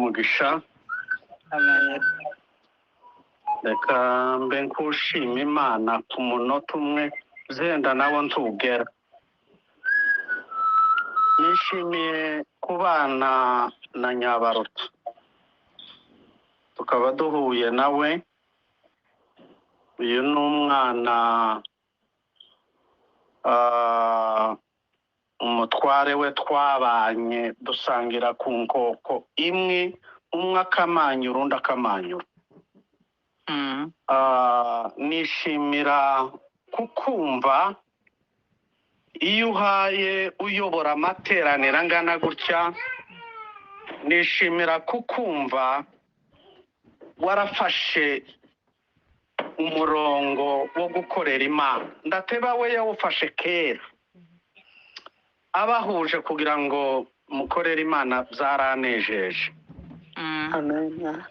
Umugisha. Amen. Reka mbe nkushima Imana ku munota umwe, zenda nawo ntugera. Nishimiye kubana na Nyabaruta, tukaba duhuye nawe. Uyu ni umwana umutware we twabanye, dusangira ku nkoko imwe, umwe akamanyura undi akamanyura. Nishimira kukumva iyo uhaye uyobora amateraniro angana gutya. Nishimira kukumva warafashe umurongo wo gukorera Imana. Ndateba we yawufashe kera, abahuje kugira ngo mukorere Imana, byaranejeje. Amen.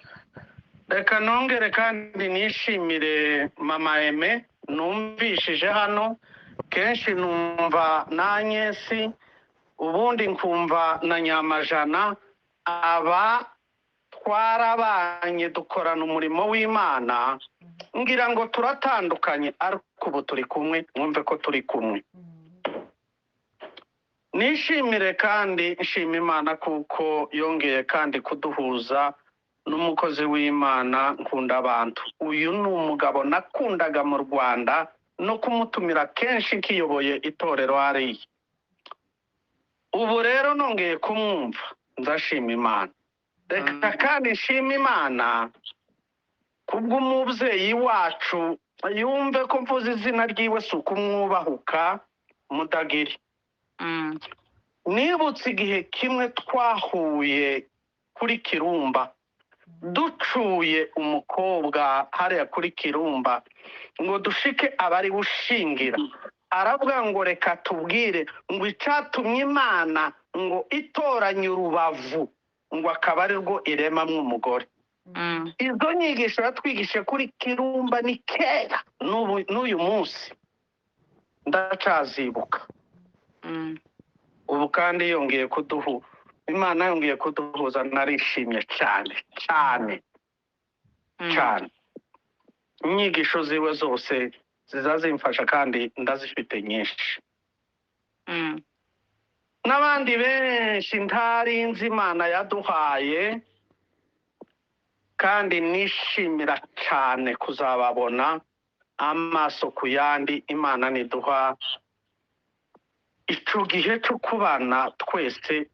Reka nongere kandi nishimire mama Aime numvishije hano kenshi, numva na Agnès, ubundi nkumva na Nyamajana. Aba twarabanye, dukorana umurimo w'Imana, ngira ngo turatandukanye, ariko ubu turi kumwe, mwumve ko turi kumwe. Nishimire kandi nshima Imana kuko yongeye kandi kuduhuza n'umukozi w'Imana nkunda abantu. Uyu ni umugabo nakundaga mu Rwanda no kumutumira kenshi nkiyoboye itorero hariya. Ubu rero nongeye kumwumva, nzashima Imana. Reka kandi nshima Imana kubw'umubyeyi wacu, yumve ko mvuze izina ryiwe si ukumwubahuka, Mudagiri. Nibutse igihe kimwe twahuye kuri Kirumba, ducuye umukobwa hariya kuri Kirumba ngo dushike abari bushingira, aravuga ngo reka tubwire ngo icatumye Imana ngo itoranye urubavu ngo akaba ari rwo iremamwo umugore. Izo nyigisho yatwigishe kuri Kirumba ni kera, n'uyu munsi ndacazibuka. Ubu kandi yongeye kuduhu Imana yongeye kuduhuza, narishimye cyane cyane cyane. Inyigisho ziwe zose zizazimfasha kandi ndazifite nyinshi. N'abandi benshi ntarinzi Imana yaduhaye, kandi nishimira cyane kuzababona amaso ku yandi. Imana niduha ico gihe cyo kubana twese,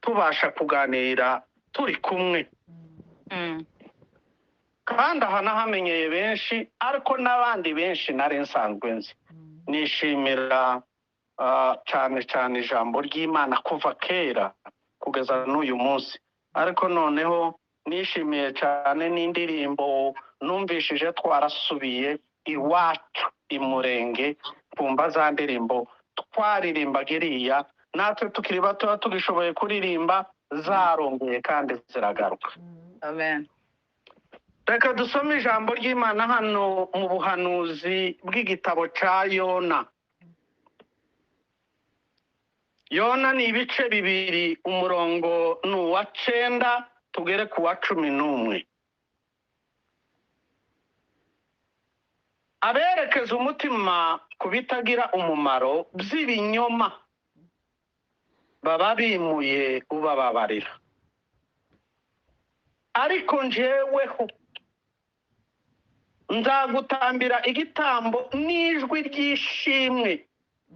tubasha kuganira turi kumwe. Kandi aha nahamenyeye benshi, ariko n'abandi benshi nari nsanzwe nzi. Nishimira cyane cyane ijambo ry'Imana kuva kera kugeza n'uyu munsi, ariko noneho nishimiye cyane n'indirimbo numvishije twarasubiye iwacu i Murenge, kumva za ndirimbo twaririmbaga iriya natwe tukiri batoya tugishoboye kuririmba, zarongeye kandi ziragaruka. Amen. Reka dusome ijambo ry'Imana hano mu buhanuzi bw'igitabo cya Yona. Yona ni ibice 2, umurongo ni uwa 9 tugere ku wa 11. Aberekeza umutima ku bitagira umumaro by'ibinyoma baba bimuye ubababarira, ariko njyeweho nzagutambira igitambo n'ijwi ry'ishimwe,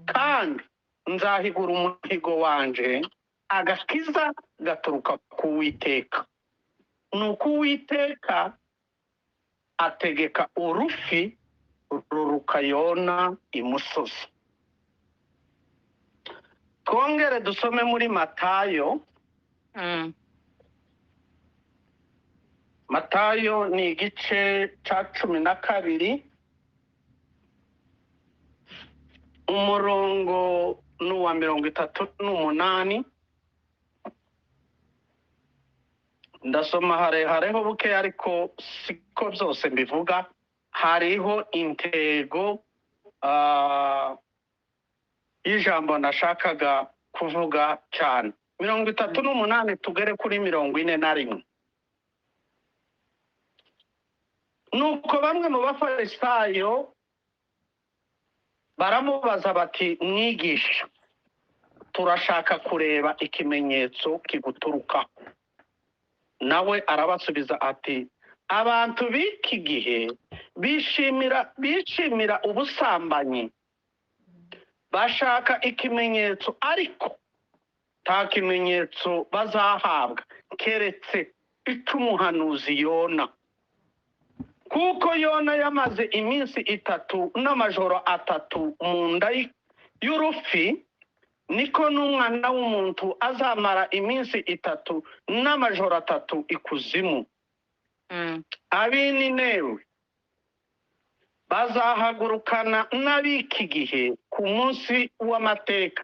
kandi nzahigura umuhigo wanje, agakiza gaturuka ku Uwiteka. Nuko Uwiteka ategeka urufi ruruka Yona imusozi. Twongere dusome muri Matayo. Matayo ni igice ca 12, umurongo ni uwa 38. Ndasoma harehareho buke, ariko siko byose mbivuga. Hariho intego y'ijambo nashakaga kuvuga cyane. 38 tugere kuri 41. Nuko bamwe mu bafarisayo baramubaza bati, mwigisha, turashaka kureba ikimenyetso kiguturukaho. Nawe arabasubiza ati, abantu b'iki gihe bishimira ubusambanyi, bashaka ikimenyetso, ariko nta kimenyetso bazahabwa keretse icy'umuhanuzi Yona. Kuko Yona yamaze iminsi 3 n'amajoro 3 mu nda y'urufi, niko n'umwana w'umuntu azamara iminsi 3 n'amajoro 3 ikuzimu. Ab'Ninewe bazahagurukana n'ab'iki gihe ku munsi w'amateka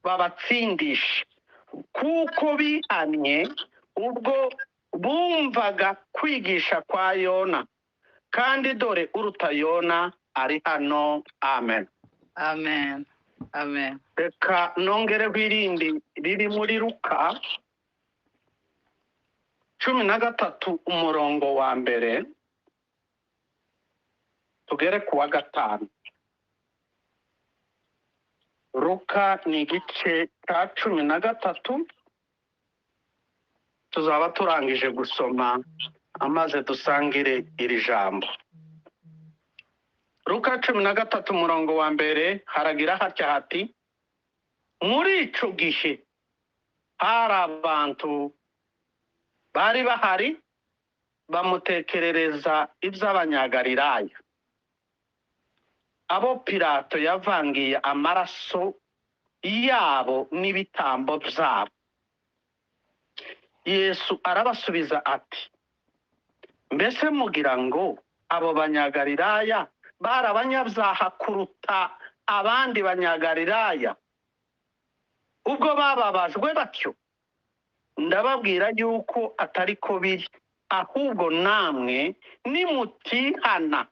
babatsindisha, kuko bihannye ubwo bumvaga kwigisha kwa Yona, kandi dore uruta Yona ari hano. Amen. Amen. Amen. Reka nongereho irindi riri muri Luka 13 umurongo wa 1 tugere ku wa 5. Luka ni igice cya 13, tuzaba turangije gusoma amaze dusangire iri jambo. Luka 13 umurongo wa 1 haragira hatya hati, muri ico gihe hari abantu bari bahari bamutekerereza iby'Abanyagalilaya, abo Pilato yavangiye amaraso yabo n'ibitambo byabo. Yesu arabasubiza ati, mbese mugira ngo abo Banyagalilaya bari abanyabyaha kuruta abandi Banyagalilaya ubwo bababajwe batyo? Ndababwira yuko atari ko biri, ahubwo namwe nimutihana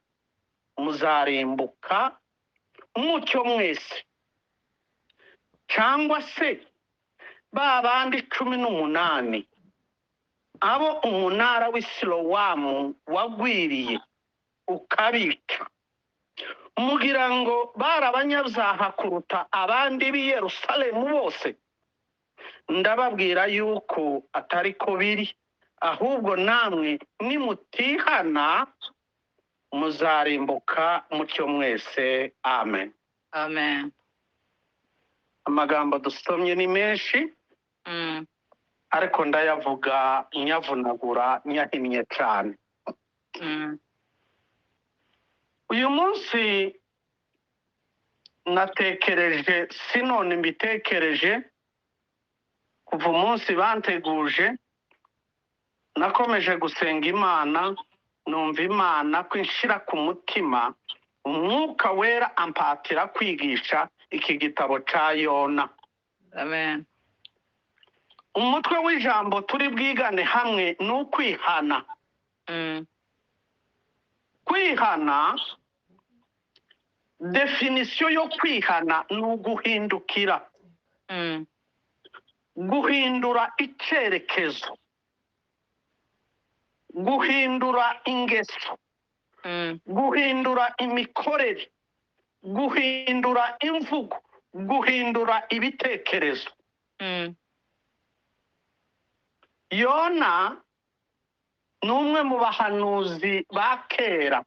muzarimbuka mucyo mwese. Cyangwa se ba bandi 18 abo umunara w'i Silowamu wagwiriye ukabica, mugira ngo bari abanyabyaha kuruta abandi b'i Yerusalemu bose? Ndababwira yuko atari ko biri, ahubwo namwe nimutihana muzarimbuka mutyo mwese. Amen. Amen. Amagambo dusomye ni menshi, ariko ndayavuga nyavunagura nyahinnye cyane. Uyu munsi natekereje, sinone mbitekereje kuva umunsi banteguje, nakomeje gusenga Imana, numva Imana ko inshira ku mutima, Umwuka Wera ampatira kwigisha iki gitabo ca Yona. Amen. Umutwe w'ijambo turi bwigane hamwe ni ukwihana. Kwihana, definisiyo yo kwihana ni uguhindukira, guhindura icyerekezo, guhindura ingeso, guhindura imikorere, guhindura imvugo, guhindura ibitekerezo. Yona ni umwe mu bahanuzi ba kera.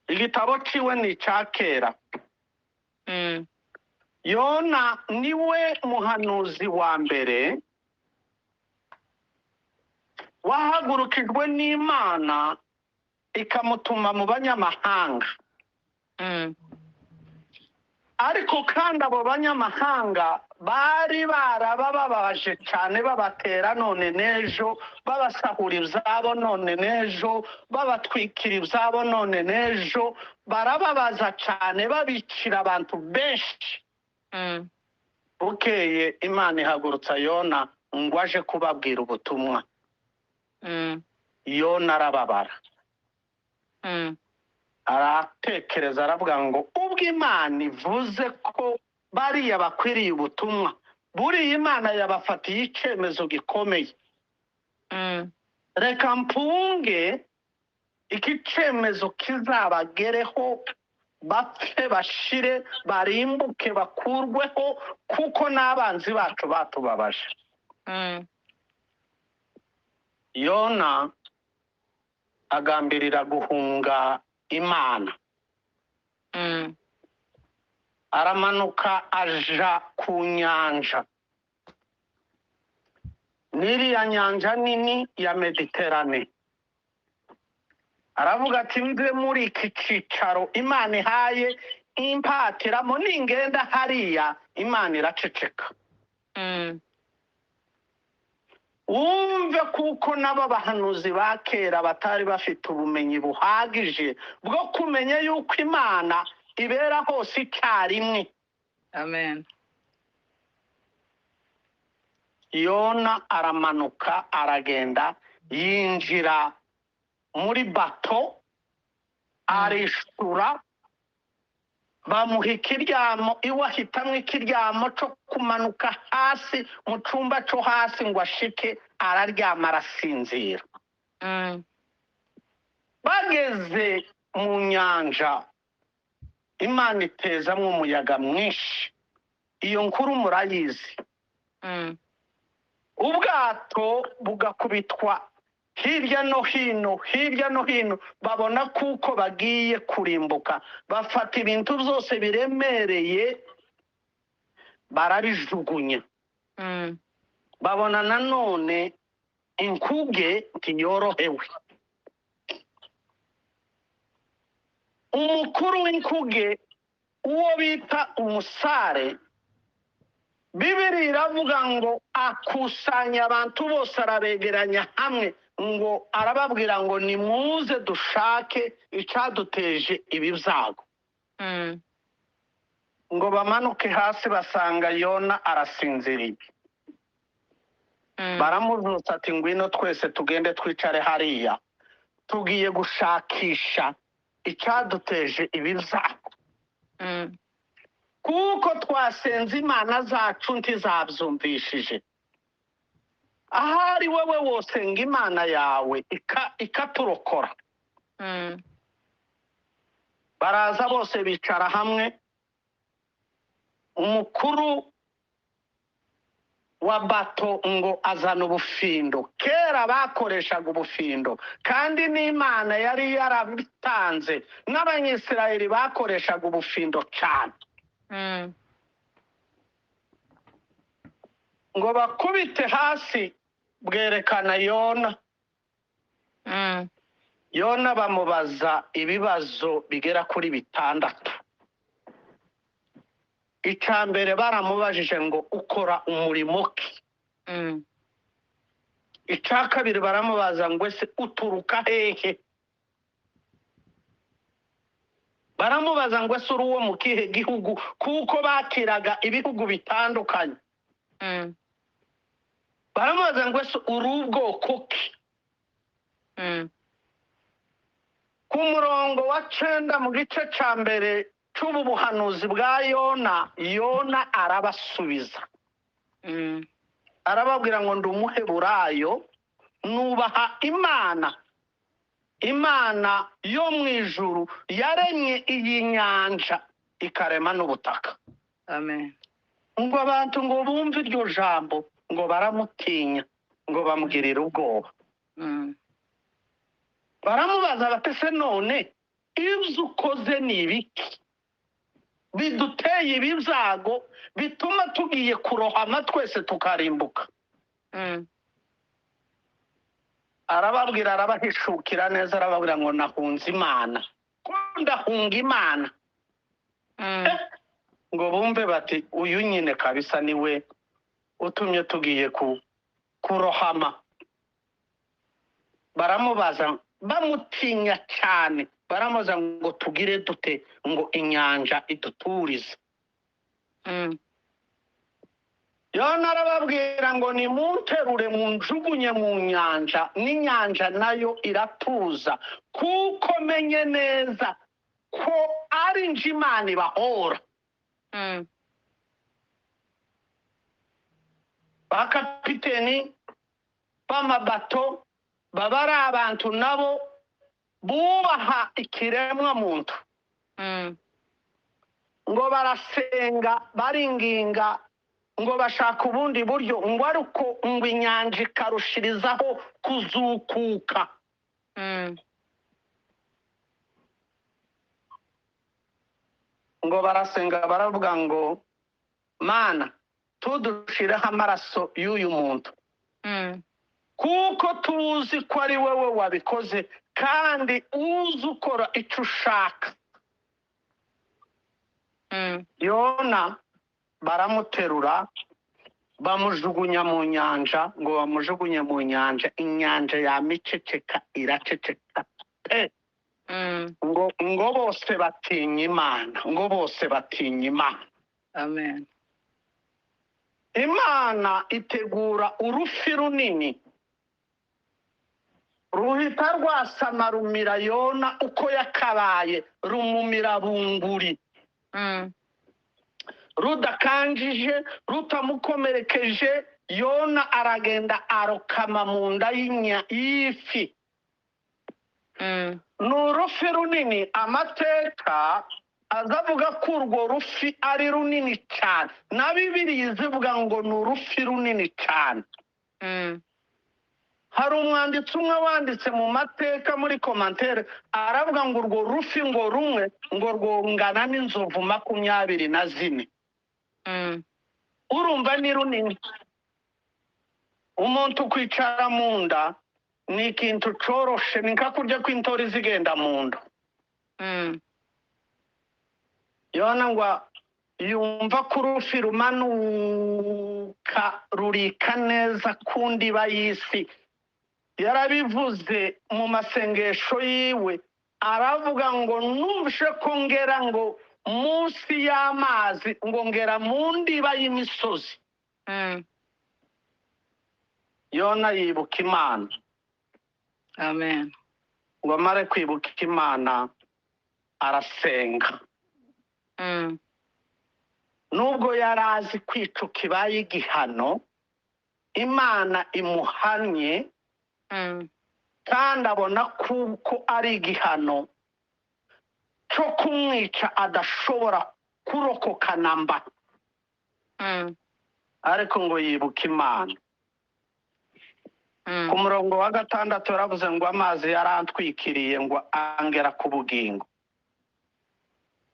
Igitabo ciwe ni icya kera. Yona niwe muhanuzi wa mbere wahagurukijwe n'Imana ikamutuma mu banyamahanga. Ariko kandi abo banyamahanga bari barabababaje cyane, babatera none n'ejo, babasahura ibyabo none n'ejo, babatwikira ibyabo none n'ejo, barababaza cyane, babicira abantu benshi. Bukeye Imana ihagurutsa Yona ngo aje kubabwira ubutumwa. Yona arababara, aratekereza, aravuga ngo ubwo Imana ivuze ko bariya bakwiriye ubutumwa, Buriya Imana yabafatiye icyemezo gikomeye. Reka mpunge iki cyemezo kizabagereho, bapfe, bashire, barimbuke, bakurweho, kuko n'abanzi bacu batubabaje. Yona agambirira guhunga Imana. Aramanuka aja ku nyanja, n'iriya nyanja nini ya Mediterane. Aravuga ati: "Mve muri iki cyicaro Imana ihaye impatiramo, ningenda hariya Imana iraceceka." Wumve kuko n'abo bahanuzi ba kera batari bafite ubumenyi buhagije bwo kumenya yuko Imana ibera hose icyarimwe. Amen. Yona aramanuka, aragenda, yinjira muri bato, arishura, bamuha ikiryamo, iwe ahitamwo ikiryamo cyo kumanuka hasi mu cyumba cyo hasi ngo ashike, araryama, arasinzira. Bageze mu nyanja, Imana itezamwo umuyaga mwinshi. Iyo nkuru murayizi. Ubwato bugakubitwa hirya no hino, hirya no hino, babona kuko bagiye kurimbuka. Bafata ibintu byose biremereye barabijugunya. Babona nanone inkuge ntiyorohewe. Umukuru w'inkuge, uwo bita umusare, Bibiri iravuga ngo akusanya abantu bose, arabegeranya hamwe, ngo arababwira ngo: "Nimuze dushake icyaduteje ibi byago." Ngo bamanuke hasi, basanga Yona arasinziriye. Baramuzutsa ati: "Ngwino twese tugende twicare hariya, tugiye gushakisha icyaduteje ibi byago, kuko twasenze imana zacu ntizabyumvishije. Ahari wowe wosenga Imana yawe ikaturokora." Baraza bose bicara hamwe. Umukuru wa bato ngo azana ubufindo. Kera bakoreshaga ubufindo, kandi n'Imana yari yarabitanze, n'Abanyisirayeli bakoreshaga ubufindo cyane. Ngo bakubite hasi, bwerekana Yona. Yona bamubaza ibibazo bigera kuri 6. Icya mbere baramubajije ngo: "Ukora umurimo ki?" Icya kabiri baramubaza ngo: "Ese uturuka hehe?" Baramubaza ngo: "Ese uri uwo mu kihe gihugu?" Kuko bakiraga ibihugu bitandukanye. Baramubaza ngo: "Ese uri ubwoko ki?" Ku murongo wa 9 mu gice cya mbere cy'ubu buhanuzi bwa Yona, Yona arabasubiza. Arababwira ngo: "Ndi Umuheburayo, nubaha Imana, Imana yo mu ijuru yaremye iyi nyanja ikarema n'ubutaka." Amen. Ngo abantu ngo bumve iryo jambo, ngo baramutinya, ngo bamugirira ubwoba. Baramubaza bati: "Se none ibyo ukoze ni ibiki biduteye ibi byago bituma tugiye kurohama twese tukarimbuka?" Arababwira, arabahishukira neza, arababwira ngo: "Nahunze Imana, ko ndahunga Imana." Ngo bumve bati: "Uyu nyine kabisa niwe utumye tugiye ku kurohama." Baramubaza, bamutinya cyane, baramubaza ngo: "Tugire dute ngo inyanja iduturize?" Yona arababwira ngo: "Nimunterure munjugunye mu nyanja, n'inyanja nayo iratuza, kuko menye neza ko ari nje Imana ibahora." Ba kapiteni b'amabato baba ari abantu nabo bubaha ikiremwa muntu. Ngo barasenga baringinga ngo bashaka ubundi buryo, ngo ariko ngo inyanja ikarushirizaho kuzukuka. Ngo barasenga baravuga ngo Mana tudushireho amaraso y'uyu muntu, kuko tuzi ko ari wowe wabikoze kandi uzi ukora icyo ushaka. Yona baramuterura bamujugunya mu nyanja, ngo bamujugunye mu nyanja, inyanja yamiceceka iraceceka pe. Ngo bose batinya Imana, ngo bose batinya Imana. Amen. Imana itegura urufi runini ruhita rwasama rumira Yona uko yakabaye, rumumira bunguri. Rudakanjije, rutamukomerekeje, Yona aragenda arokama mu nda y'ifi. Ni urufi runini. Amateka azavuga ko urwo rufi ari runini cyane, na Bibiliya izivuga ngo ni urufi runini cyane. Hari umwanditsi umwe wanditse mu mateka muri komantere aravuga ngo urwo rufi ngo rumwe ngo rwongana n'inzovu 24. Urumva ni runini. Umuntu kwicara mu nda ni ikintu coroshe, ni nka kurya kw'intori zigenda mu nda. Yona ngo yumva ko urufi rumanuka rurika neza ku ndiba y'isi. Yarabivuze mu masengesho yiwe, aravuga ngo numvise ko ngera ngo munsi y'amazi, ngo ngera mu ndiba y'imisozi. Yona yibuka Imana. Amen. Ngo amare kwibuka Imana arasenga. Nubwo yarazi kwicuka ibaye igihano, Imana imuhannye, kandi abona kuko ari igihano cyo kumwica adashobora kurokoka namba. Ariko ngo yibuka Imana. Ku murongo wa 6 yaravuze ngo amazi yarantwikiriye ngo angera ku bugingo,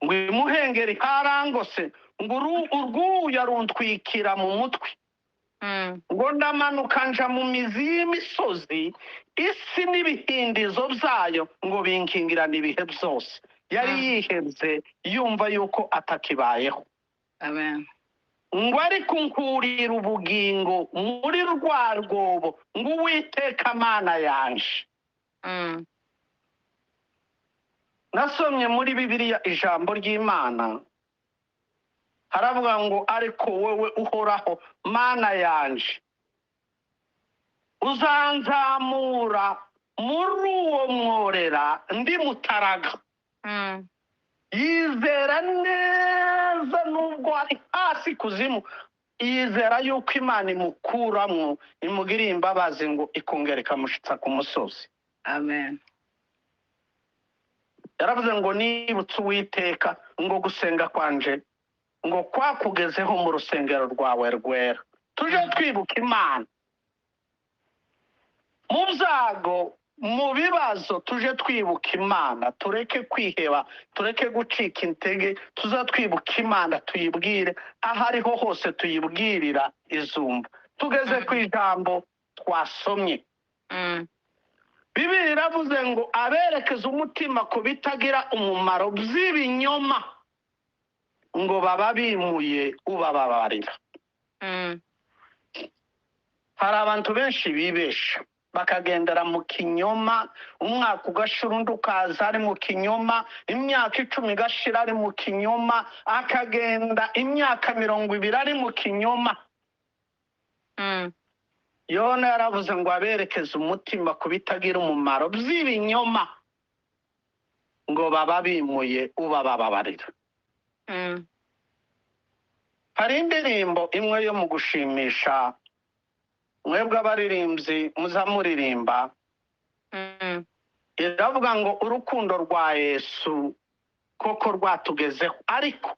ngo imuhengeri harangose, ngo urwuya runtwikira mu mutwe, ngo ndamanuka nja mu mizi y'imisozi, isi n'ibihindizo byayo ngo binkingirane ibihe byose. Yari yihebye yumva yuko atakibayeho. Amen. Ngo ariko nkurira ubugingo muri rwa rwobo, ngo Uwiteka Mana yanje. Nasomye muri Bibiliya ijambo ry'Imana, haravuga ngo ariko wowe uhoraho Mana yanje, uzanzamura muri uwo mworera ndi mutaraga. Yizera neza nubwo ari hasi kuzimu, yizera yuko Imana imukuramwo imugiriye imbabazi ngo ikongera ikamushitsa ku musozi. Amen. Yaravuze ngo nibutse Uwiteka ngo gusenga kwanje ngo kwakugezeho mu rusengero rwawe rwera. Tuje twibuka Imana mu byago, mu bibazo, tuje twibuka Imana, tureke kwiheba, tureke gucika intege, tuzatwibuka Imana, tuyibwire aho ariho hose, tuyibwirira izumba. Tugeze ku ijambo twasomye. Bibiliya iravuze ngo aberekeza umutima ku bitagira umumaro by'ibinyoma ngo baba bimuye ubababarira. Hari abantu benshi bibesha bakagendera mu kinyoma, umwaka ugashira undi ukaza ari mu kinyoma, imyaka 10 igashira ari mu kinyoma, akagenda imyaka 20 ari mu kinyoma. Yona yaravuze ngo aberekeze umutima ku bitagira umumaro by'ibinyoma ngo baba bimuye ubababarira. Hari indirimbo imwe yo mu gushimisha Mwebwe abaririmbyi muza muririmba, iravuga ngo urukundo rwa Yesu koko rwatugezeho. Ariko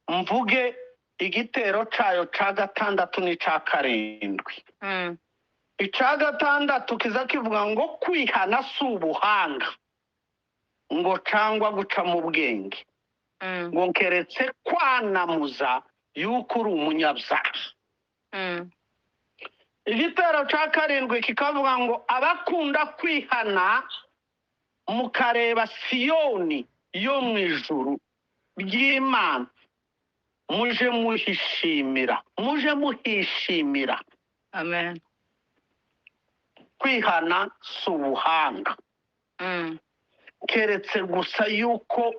mvuge igitero cayo ca gatandatu n'ica karindwi. Ica gatandatu kiza kivuga ngo kwihana si ubuhanga ngo cangwa guca mu bwenge, ngo nkeretse kwanamuza yuko uri umunyabyaha. Igitero ca karindwi kikavuga ngo abakunda kwihana mukareba Siyoni yo mu ijuru ry'Imana, muje muhishimira, muje muhishimira. Amen. Kwihana si ubuhanga, keretse gusa yuko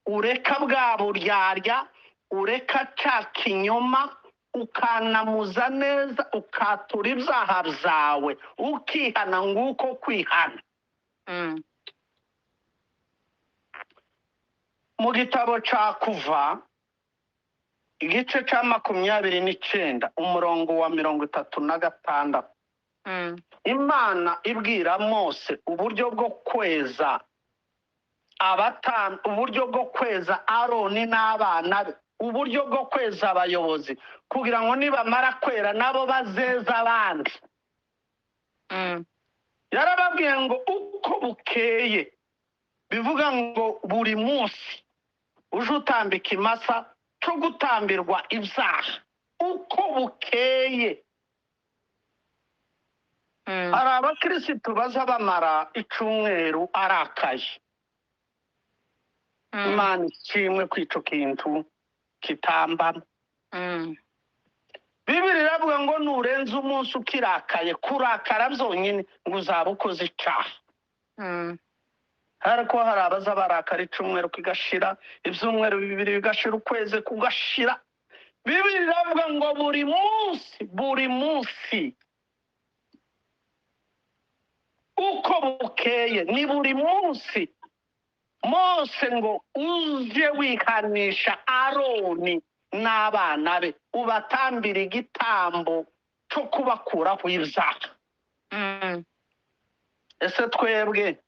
ureka bwa buryarya, ureka ca kinyoma, ukanamuza neza, ukatura ibyaha byawe, ukihana. Nguko kwihana. Mu gitabo ca Kuva, igice ca 29, umurongo wa 36, Imana ibwira Mose uburyo bwo kweza uburyo bwo kweza Aroni n'abana be, uburyo bwo kweza abayobozi kugira ngo nibamara kwera nabo bazeza abandi. Yarababwiye ngo uko bukeye, bivuga ngo buri munsi uje utamba ikimasa cyo gutambirwa ibyaha, uko bukeye. Hari abakirisitu baza bamara icumweru arakaye. Imana ishimwe ko ico kintu kitambamo. Bibiri iravuga ngo nurenza umunsi ukirakaye, kurakara byonyine, ngo uzaba ukoze icaha. Ariko hari abaza barakara icumweru kigashira, ibyumweru 2 bigashira, ukwezi kugashira. Bibiri iravuga ngo buri munsi, buri munsi, uko bukeye, ni buri munsi. Mose ngo uje wihanisha Aroni n'abana be, ubatambira igitambo cyo kubakuraho ibyaha. Ese twebwe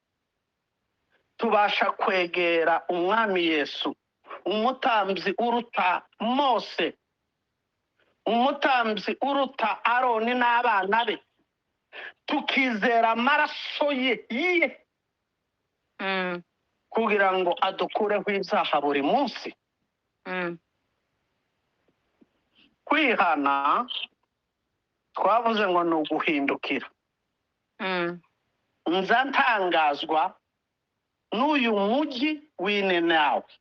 tubasha kwegera Umwami Yesu, umutambyi uruta Mose, umutambyi uruta Aroni n'abana be, tukizera amaraso ye kugira ngo adukureho ibyaha buri munsi? Kwihana twavuze ngo ni uguhindukira. Nza ntangazwa n'uyu mujyi w'Inenawi.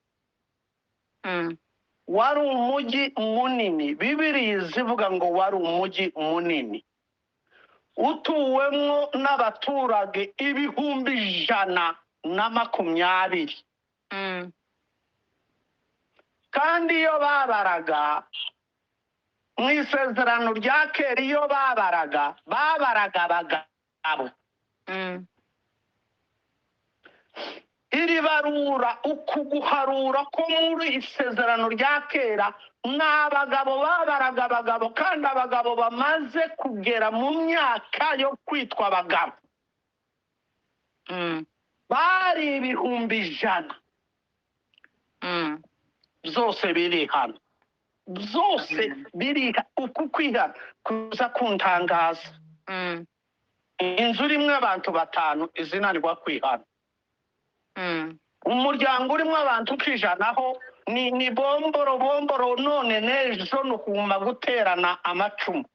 Wari umujyi munini, Bibiri zivuga ngo wari umujyi munini utuwemwo n'abaturage 120,000. Kandi iyo babaraga mu isezerano rya kera, iyo babaraga, babaraga abagabo. Iri barura, uku guharura ko muri isezerano rya kera, ni abagabo babaraga abagabo, kandi abagabo bamaze kugera mu myaka yo kwitwa abagabo. Bari 100,000. Byose biri hano, byose biri. Uku kwihana kuza kuntangaza. Inzu irimo abantu 5 izinanirwa kwihana, umuryango urimo abantu 100ho ni bomboro bomboro, none n'ejo ni ukuma guterana amacumu,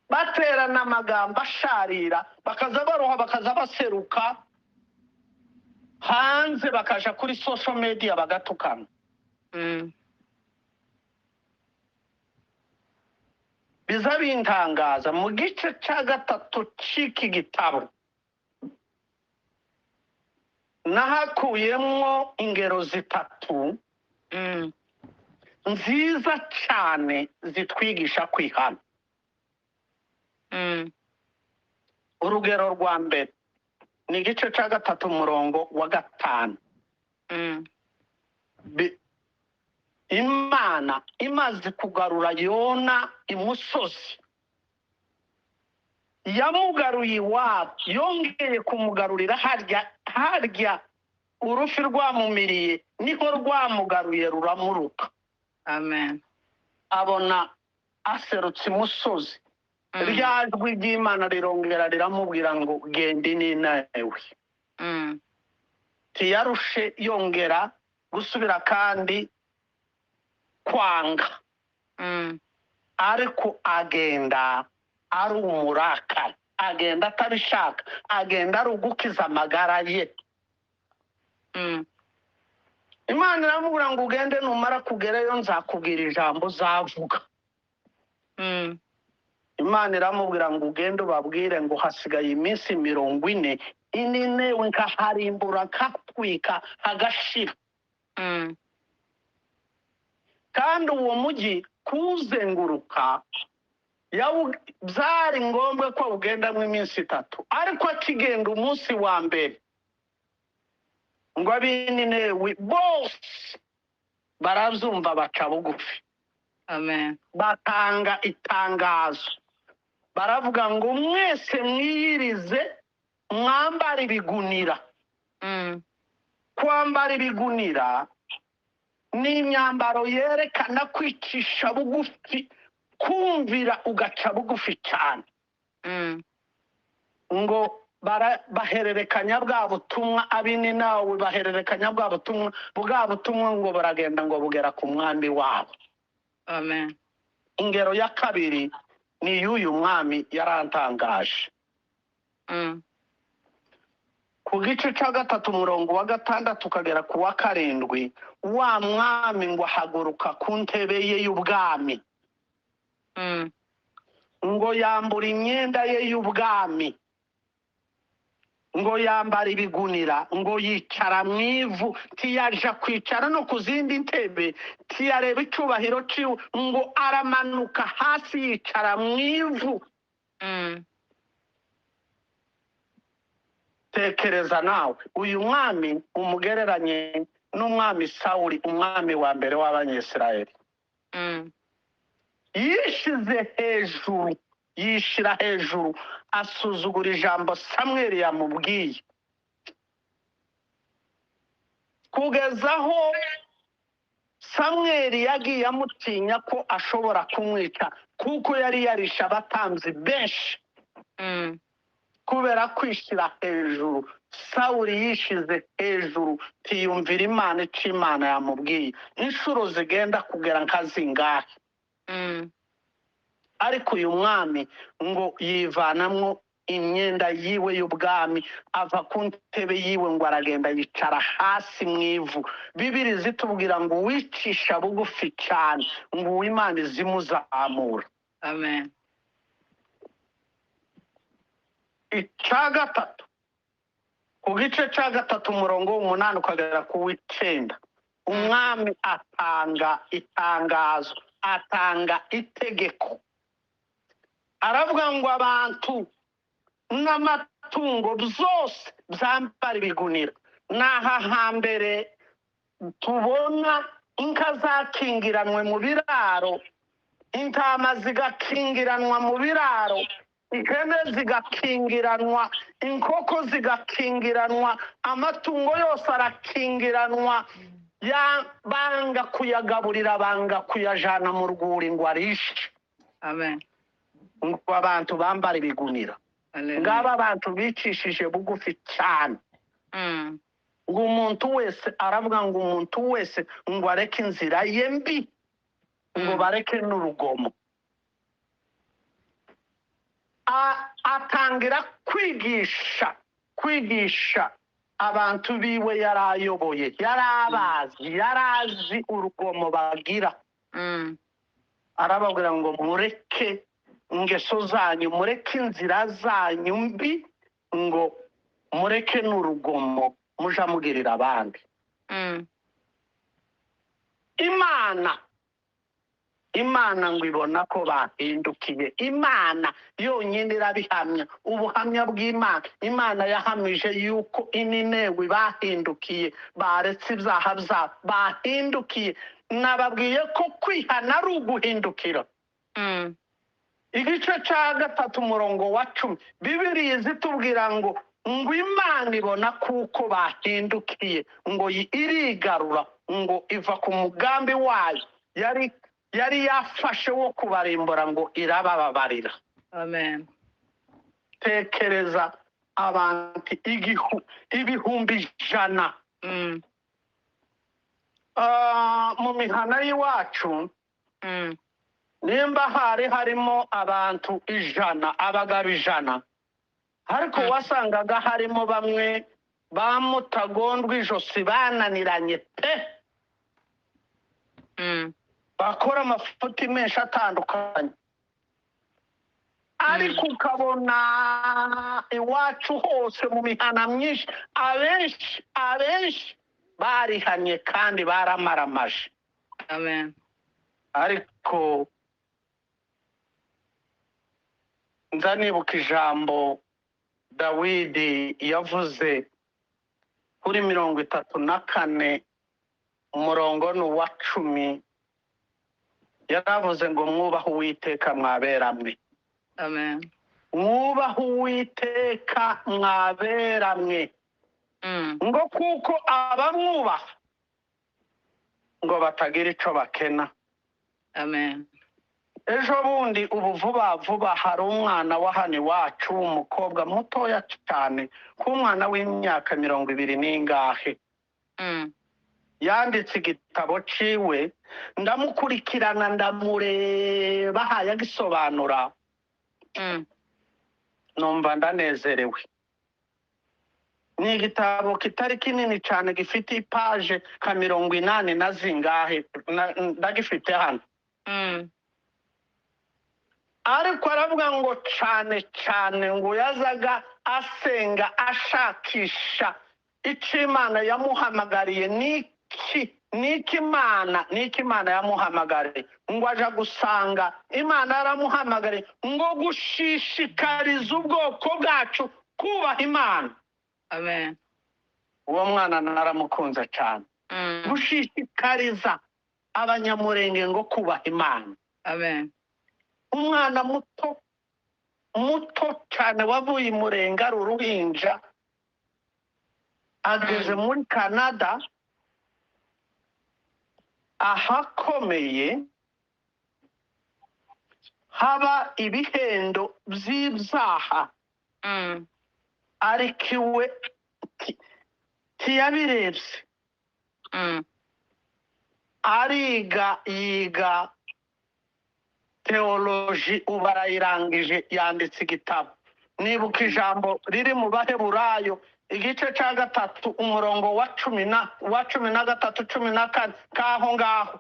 baterana amagambo asharira, bakaza baroha, bakaza baseruka hanze, bakaja kuri social media bagatukana. Biza bintangaza. Mu gice cya gatatu c'iki gitabo nahakuyemwo ingero 3 nziza cyane zitwigisha kwihana. Urugero rwa mbere ni igice cya gatatu, umurongo wa 5. Imana Imana imaze kugarura Yona imusozi, yamugaruye iwabo, yongeye kumugarurira harya harya urufi rwamumiriye, niho rwamugaruye ruramuruka. Amen. Abona aserutse imusozi, rya jwi ry'Imana rirongera riramubwira ngo genda Ninawi. Ntiyarushe yongera gusubira kandi kwanga, ariko agenda ari umurakari, agenda atabishaka, agenda ari ugukiza amagara ye. Imana iramubwira ngo ugende, numara kugerayo nzakubwira ijambo uzavuga. Imana iramubwira ngo ugende ubabwire ngo hasigaye iminsi 40 Ninewe nkaharimbura, nkatwika hagashira. Kandi uwo mujyi kuwuzenguruka byari ngombwa ko awugendamo iminsi 3, ariko akigenda umunsi wa mbere ngo ab'Ninewi bose barabyumva baca bugufi. Amen. Batanga itangazo baravuga ngo mwese mwiyirize mwambare ibigunira. Kwambara ibigunira ni imyambaro yerekana kwicisha bugufi, kumvira ugaca bugufi cyane. Ngo bahererekanya bwa butumwa, ab'Ninawi bahererekanya bwa butumwa, bwa butumwa ngo baragenda ngo bugera ku mwami wabo. Amen. Ingero ya kabiri ni y'uyu mwami yarantangaje. Ku gice cya 3 umurongo wa 6 ukagera ku wa 7, wa mwami ngo ahaguruka ku ntebe ye y'ubwami. Ngo yambura imyenda ye y'ubwami, ngo yambara ibigunira, ngo yicara mu ivu, ntiyaja kwicara no ku zindi ntebe, ntiyareba icyubahiro ciwe, ngo aramanuka hasi yicara mu ivu. Tekereza nawe uyu mwami umugereranye n'umwami Sawuli, umwami wa mbere w'Abanyisirayeli. Yishize hejuru, yishira hejuru, asuzugura ijambo Samweli yamubwiye, kugeza aho Samweli yagiye amutinya ko ashobora kumwica, kuko yari yarishe abatambyi benshi. Kubera kwishira hejuru, Sawuli yishize hejuru, tiyumvira Imana ico Imana yamubwiye inshuro zigenda kugera nka zingahe. Ariko uyu mwami ngo yivanamwo imyenda yiwe y'ubwami, ava ku ntebe yiwe ngo aragenda yicara hasi mu ivu. Bibiri zitubwira ngo uwicisha bugufi cyane ngo Uwimana izimuzamura. Amen. Icya 3, ku gice cya 3 umurongo w'8 ukagera ku w'9, umwami atanga itangazo, atanga itegeko, aravuga ngo abantu n'amatungo byose byambara ibigunira. N'aha hambere tubona inka zakingiranwe mu biraro, intama zigakingiranwa mu biraro, ihene zigakingiranwa, inkoko zigakingiranwa, amatungo yose arakingiranwa, banga kuyagaburira, banga kuyajana mu rwuri ngo arishe. Amen. Ngo abantu bambara ibigunira. Ngaba abantu bicishije bugufi cyane. Ngo umuntu wese aravuga ngo umuntu wese ngo areke inzira ye mbi, ngo bareke n'urugomo. Atangira kwigisha abantu biwe yarayoboye, yarabazi, yarazi urugomo bagira. Arababwira ngo mureke ingeso zanyu, mureke inzira zanyu mbi, ngo mureke n'urugomo muja mugirira abandi. Imana Imana ngo ibona ko bahindukiye. Imana yonyine irabihamya, ubuhamya bw'Imana. Imana yahamije yuko Ininewi bahindukiye, baretse ibyaha byabo, bahindukiye. Nababwiye ko kwihana ari uguhindukira. Igice cya 3 umurongo wa 10, Bibiliya izitubwira ngo Imana ibona kuko bahindukiye, ngo irigarura, ngo iva ku mugambi wayo yari yafashe wo kubarimbura, ngo irabababarira. Amen. Tekereza abantu 100,000. Mu mihana y'iwacu, nimba hari harimo abantu 100, abagabo 100, ariko wasangaga harimo bamwe bamutagondwa ijosi, bananiranye pe, bakora amafuti menshi atandukanye. Ariko ukabona iwacu hose mu mihana myinshi, abenshi barihanye kandi baramaramaje. Amen. Ariko nza nibuka ijambo Dawidi yavuze kuri 34 umurongo ni uwa 10, yaravuze ngo mwubahe Uwiteka mwaberamwe. Amen. Mwubahe Uwiteka mwaberamwe. Ngo kuko abamwubaha ngo batagira ico bakena. Amen. Ejo bundi ubu vuba vuba hari umwana wa hano iwacu w'umukobwa mutoya cyane, k'umwana w'imyaka 20 n'ingahe. Yanditse igitabo ciwe, ndamukurikirana ndamureba yagisobanura. Numva ndanezerewe. Ni igitabo kitari kinini cyane, gifite ipaje ka 80 na zingahe, ndagifite hano. Ariko aravuga ngo cyane cyane ngo yazaga asenga ashakisha icyo Imana yamuhamagariye, niki Imana yamuhamagariye, ngo aja gusanga Imana yaramuhamagariye ngo gushishikariza ubwoko bwacu kubaha Imana. Amen. Uwo mwana naramukunze cyane. Gushishikariza abanyamurenge ngo kubaha Imana. Amen. Umwana muto muto cyane wavuye Imurenga ari uruhinja, ageze muri Canada ahakomeye haba ibihendo by'ibyaha. Ariko iwe ntiyabirebye. Ariga, yiga teoloji, ubu arayirangije, yanditse igitabo. Nibuka ijambo riri mu Baheburayo igice cya 3 umurongo wa 13 14 kaho ngaho.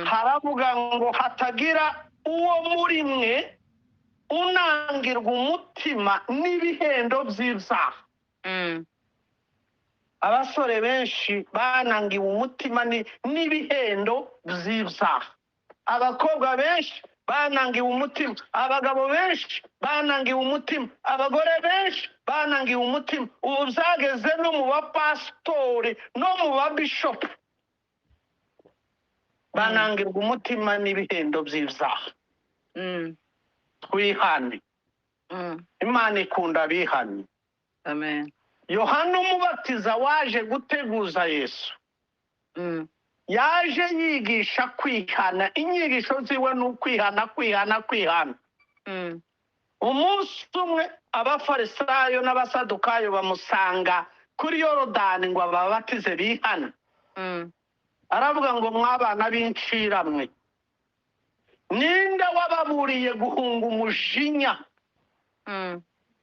Haravuga ngo hatagira uwo muri mwe unangirwa umutima n'ibihendo by'ibyaha. Abasore benshi banangiwe umutima n'ibihendo by'ibyaha. Abakobwa benshi banangiwe umutima, abagabo benshi banangiwe umutima, abagore benshi banangiwe umutima. Ubu byageze no mu bapasitori no mu babishopu, banangirwa umutima n'ibihendo by'ibyaha. Twihane. Imana ikunda abihanye. Amen. Yohana Umubatiza waje guteguza Yesu, yaje yigisha kwihana. Inyigisho ziwe ni ukwihana, kwihana, kwihana. Umunsi umwe abafarisayo n'abasadukayo bamusanga kuri Yorodani ngo ababatize bihana. Aravuga ngo mwabana b'inciramwe, ninde wababuriye guhunga umujinya?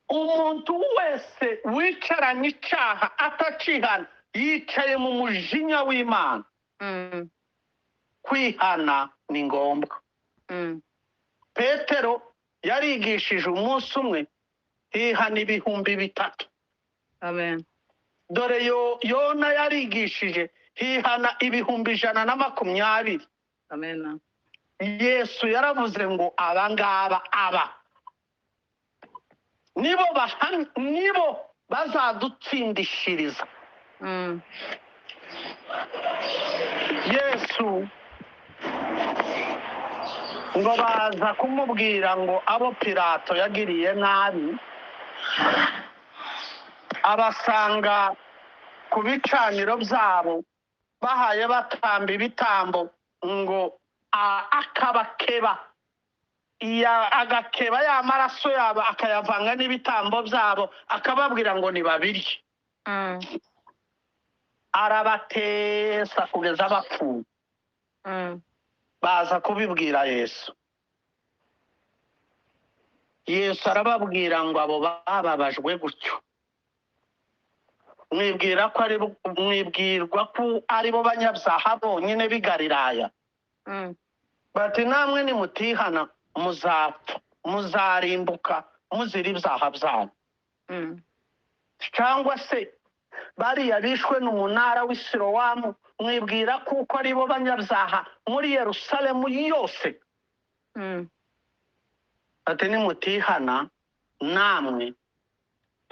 Umuntu wese wicaranye icyaha atacihana yicaye mu mujinya w'Imana. Kwihana ni ngombwa. Petero yarigishije umunsi umwe hihana 3000. Amen. Dore Yona yarigishije hihana 120,000. Amen. Yesu yaravuze ngo abangaba aba nibo nibo bazadutsindishiriza. Yesu ngo baza kumubwira ngo abo Pilato yagiriye nabi, abasanga ku bicaniro byabo bahaye batamba ibitambo, ngo akabakeba, agakeba ya maraso yabo akayavanga n'ibitambo byabo, akababwira ngo nibabirye. Arabatesa kugeza bapfuye. Baza kubibwira Yesu. Yesu arababwira ngo abo bababajwe gutyo, mwibwira ko ari mwibwirwa ko ari bo banyabyaha bonyine b'i Galilaya? Bati namwe nimutihana muzapfa, muzarimbuka muzira ibyaha byanyu. Cyangwa se bariya bishwe n'umunara w'i Silowamu, mwibwira kuko ari bo banyabyaha muri Yerusalemu yose? Ati nimutihana namwe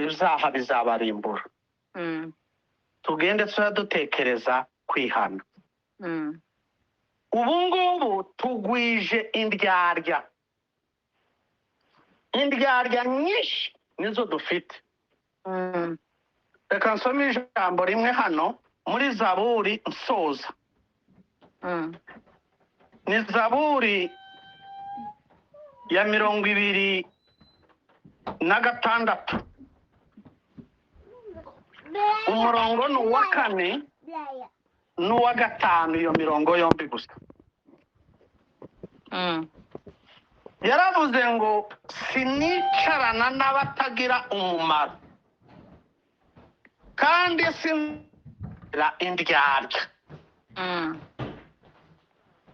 ibyaha bizabarimbura. Tugende tuba dutekereza kwihana. Ubu ngubu tugwije indyarya, indyarya nyinshi nizo dufite. Reka nsome ijambo rimwe hano muri Zaburi nsoza. Ni Zaburi ya 26, umurongo ni uwa 4 n'uwa 5, iyo mirongo yombi gusa. Yaravuze ngo sinicarana n'abatagira umumaro, kandi sinzira indyarya.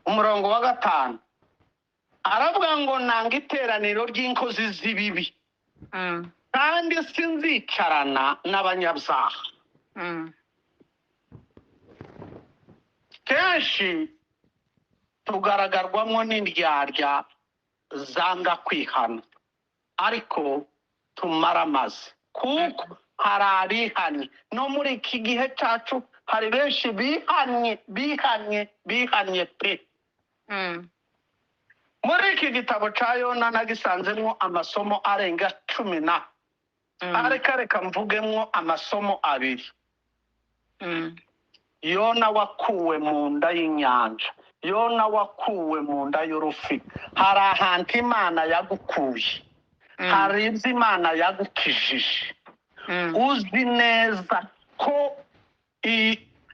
Umurongo wa 5 aravuga ngo nanga iteraniro ry'inkozi z'ibibi, kandi sinzicarana n'abanyabyaha. Kenshi tugaragarwamo n'indyarya zanga kwihana, ariko tumara amaze, kuko hari abihanye. No muri iki gihe cyacu hari benshi bihanye, bihanye, bihanye pe. Muri iki gitabo cya Yona nagisanzemo amasomo arenga 10, areka reka mvugemo amasomo 2. Yona wakuwe mu nda y'inyanja, Yona wakuwe mu nda y'urufi. Hari ahantu Imana yagukuye, hari ibyo Imana yagukijije. Uzi neza ko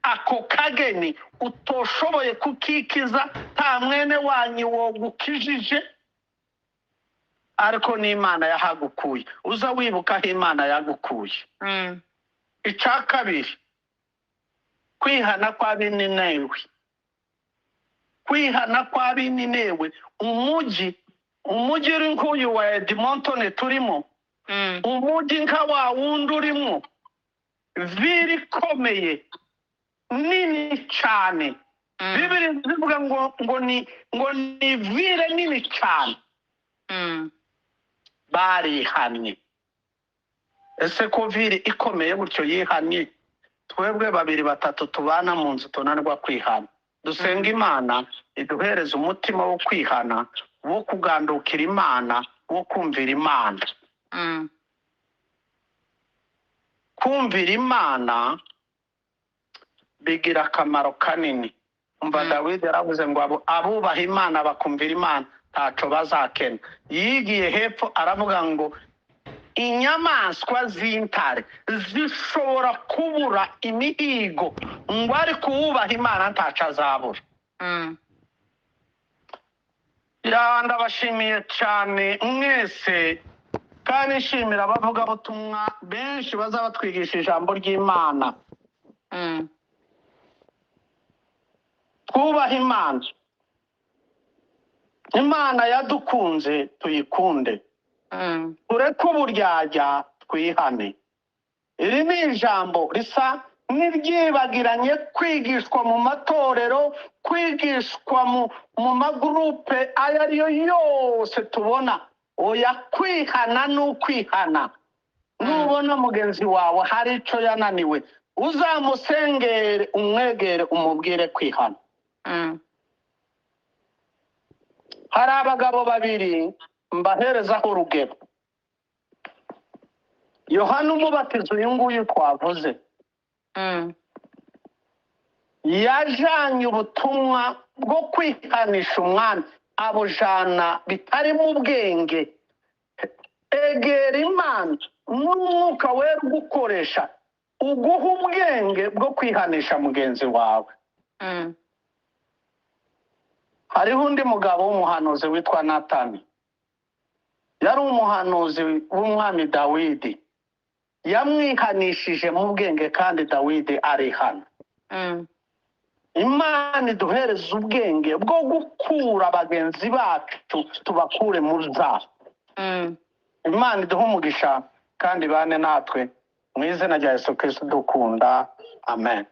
ako kageni utoshoboye kukikiza, nta mwene wanyu wogukijije, ariko n'Imana yahagukuye. Uza wibuka aho Imana yagukuye. Icya kabiri, kwihana kw'Abininewe. Kwihana kw'Abininewe, umujyi uri nk'uyu wa Edmonton turimo, umujyi nka wa wundi urimo ville ikomeye nini cyane. Bibiri zivuga ngo ni ville nini cyane. Barihannye. Ese ko ville ikomeye gutyo yihannye, twebwe 2 3 tubana mu nzu tunanirwa kwihana? Dusenga Imana iduhereze umutima wo kwihana, wo kugandukira Imana, wo kumvira Imana. Kumvira Imana bigira akamaro kanini. Umva, Dawidi yaravuze ngo abubaha Imana bakumvira Imana ntaco bazakena. Yigiye hepfo aravuga ngo inyamaswa z'intare zishobora kubura imihigo, ngo ariko uwubaha Imana ntaco azabura. Ndabashimiye cyane mwese, kandi nshimira abavugabutumwa benshi bazabatwigisha ijambo ry'Imana. Twubahe Imana. Imana yadukunze tuyikunde. Tureke uburyarya twihane. Iri ni ijambo risa Ntiryibagiranye kwigishwa mu matorero, kwigishwa mu magurupe ayo ariyo yose tubona. Oya, kwihana ni ukwihana. Nubona mugenzi wawe hari icyo yananiwe, uzamusengere, umwegere, umubwire kwihana. Hari abagabo babiri mbaherezaho urugero. Yohana Umubatizo, uyu nguyu twavuze, yajanye ubutumwa bwo kwihanisha umwami, abujana bitarimo ubwenge. Egera Imana n'Umwuka Wera ugukoresha, uguha ubwenge bwo kwihanisha mugenzi wawe. Hariho undi mugabo w'umuhanuzi witwa Natani, yari umuhanuzi w'umwami Dawidi. Yamwihanishije mu bwenge kandi Dawidi arihana. Imana iduhereza ubwenge bwo gukura bagenzi bacu, tubakure mu byaha. Imana iduhe umugisha kandi bane natwe mu izina rya Yesu Kristo dukunda. Amen.